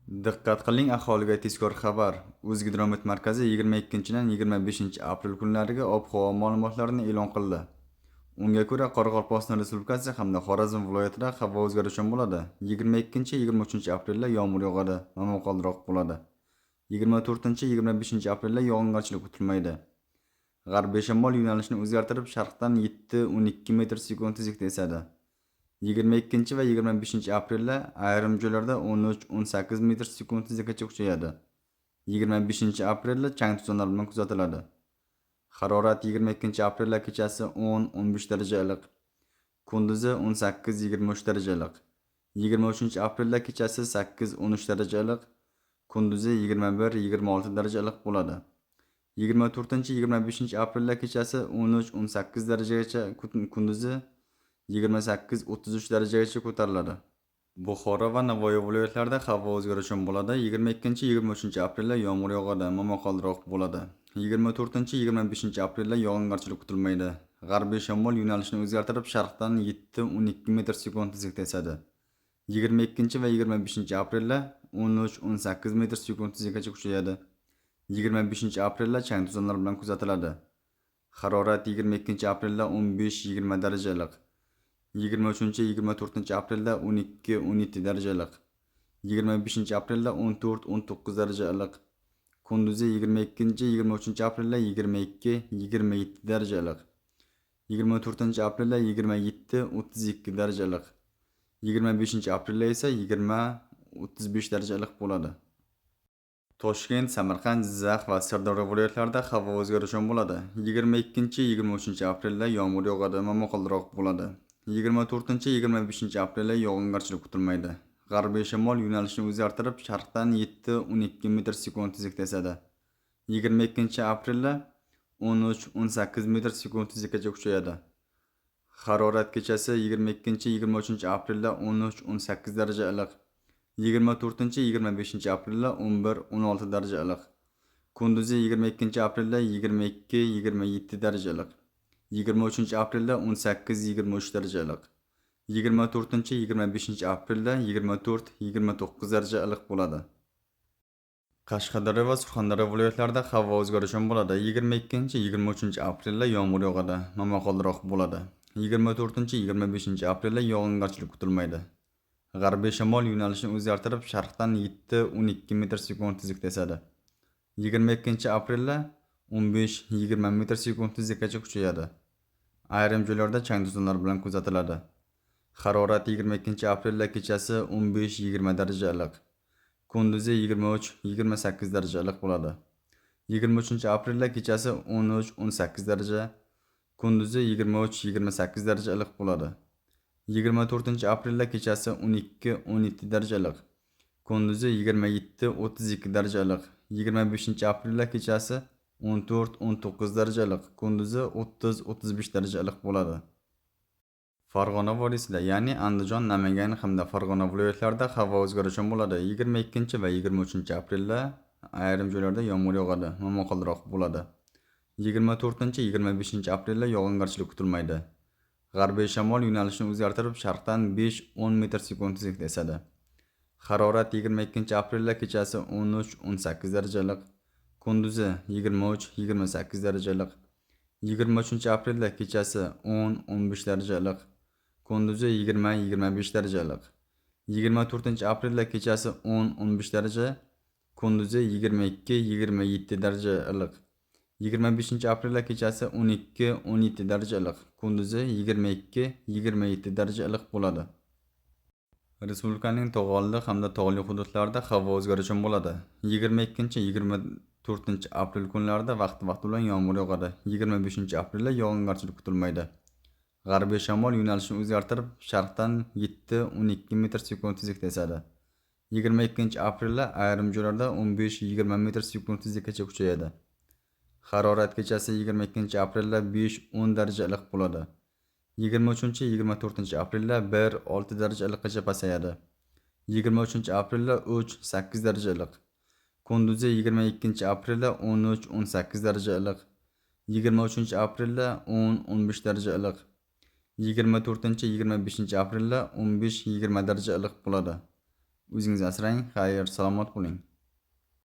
Diqqat qiling, aholiga tezkor xabar. O'zgidromet markazi 22-dan 25-aprel kunlariga ob-havo ma'lumotlarini e'lon qildi. Unga ko'ra, Qoraqalpog'iston Respublikasi hamda Xorazm viloyatida havo o'zgaruvchan bo'ladi. 22-23-aprelda yomg'ir yog'adi, momaqaldiroq bo'ladi. 24-25-aprelda yog'ingarchilik kutilmaydi. G'arbiy shamol yo'nalishini o'zgartirib, sharqdan 7-12 metr sekund tezlikda esadi. 22 va 25 aprelda ayrim joylarda 13-18 metr sekund tezlikgacha kuchayadi. 25 aprelda chang to'zonlar bilan kuzatiladi. Harorat 22 aprelda kechasi 10-15 daraja iliq, kunduzi 18-23 daraja iliq. 23 aprelda kechasi 8-13 daraja iliq, kunduzi 21-26 daraja iliq bo'ladi. 24-25 aprelda kechasi 13-18 darajagacha, kunduzi 28-33 darajagacha ko'tariladi. Buxoro va Navoiy viloyatlarida havo o'zgaruvchan bo'ladi. 22-23 aprelda yomg'ir yog'adi, momaqaldiroq bo'ladi. 24-25 aprelda yog'ingarchilik kutilmaydi. G'arbiy shamol yo'nalishini o'zgartirib, sharqdan 7-12 metr sekund tezlikda esadi. 22 va 25 aprelda 13-18 metr sekund tezlikgacha kuchayadi. 25 aprelda chang to'zonlar bilan kuzatiladi. Harorat 22 aprelda 15-20 daraja iliq. 23-24 aprelda 12-17 daraja iliq. 25 aprelda 14-19 daraja iliq. Kunduzi 22-23 aprelda 22-27 daraja iliq. 24 aprelda 27-32 daraja iliq. 25 aprelda esa 20-35 daraja iliq bo'ladi. Toshkent, Samarqand, Jizzax va Sirdaryo viloyatlarida havo o'zgaruvchan bo'ladi. 22-23 aprelda yomg'ir yog'adi, momaqaldiroq bo'ladi. 24-25 aprelda yog'ingarchilik kutilmaydi. G'arbiy shamol yo'nalishini o'zgartirib, sharqdan 7-12 metr sekund tezlikda esadi. 22 aprelda 13-18 metr sekund tezlikgacha kuchayadi. Harorat kechasi 22-23 aprelda 13-18 daraja iliq. 24-25 aprelda 11-16 daraja iliq. Kunduzi 22 aprelda 22-27 daraja iliq. 23 aprelda 18-23 daraja iliq. 24-25 aprelda 24-29 daraja iliq bo'ladi. Qashqadaryo va Surxondaryo viloyatlarida havo o'zgaruvchan bo'ladi. 22-23 aprelda yomg'ir yog'adi, momaqaldiroq bo'ladi. 24-25 aprelda yog'ingarchilik kutilmaydi. G'arbiy shamol yo'nalishini o'zgartirib, sharqdan 7-12 metr sekund tezlikda esadi. 22 aprelda 15-20 metr sekund tezlikgacha kuchayadi. Ayrim joylarda chang to'zonlar bilan kuzatiladi. Harorat 22 aprelda kechasi 15-20 daraja iliq. Kunduzi 23-28 daraja iliq bo'ladi. 23 aprelda kechasi 13-18 daraja, kunduzi 23-28 daraja iliq bo'ladi. 24 aprelda kechasi 12-17 daraja iliq, kunduzi 27-32 daraja iliq. 25 aprelda kechasi 14-19 daraja iliq, kunduzi 30-35 daraja iliq bo'ladi. Farg'ona vodiysida, ya'ni Andijon, Namangan hamda Farg'ona viloyatlarida havo o'zgaruvchan bo'ladi. 22 va 23 aprelda ayrim joylarda yomg'ir yog'adi, momaqaldiroq bo'ladi. 24-25 aprelda yog'ingarchilik kutilmaydi. G'arbiy shamol yo'nalishini o'zgartirib, sharqdan 5-10 metr sekund tezlikda esadi. Harorat 22 aprelda kechasi 13-18 daraja iliq, kunduzi 23-28 daraja iliq. 23 aprelda kechasi 10-15 daraja iliq, kunduzi 20-25 daraja iliq. 24 aprelda kechasi 10-15 daraja, kunduzi 22-27 daraja iliq. 25 aprelda kechasi 12-17 daraja iliq, kunduzi 22-27 daraja iliq bo'ladi. Respublikaning tog'oldi hamda tog'li hududlarida havo o'zgaruvchan bo'ladi. 22-24 aprel kunlarida vaqti-vaqti bilan yomg'ir yog'adi. 25 aprelda yog'ingarchilik kutilmaydi. G'arbiy shamol yo'nalishini o'zgartirib, sharqdan 7-12 metr sekund tezlikda esadi. 22 aprelda ayrim joylarda 15-20 metr sekund tezlikgacha kuchayadi. Harorat kechasi 22 aprelda 5-10 daraja iliq bo'ladi. 23-24 aprelda 1-6 daraja iliqqacha pasayadi. 23 aprelda 3-8 daraja iliq. Kunduzi 22 aprelda 13-18 daraja iliq. 23 aprelda 10-15 daraja iliq. 24-25 aprelda 15-20 daraja iliq bo'ladi. O'zingizni asrang, xayr, salomat bo'ling.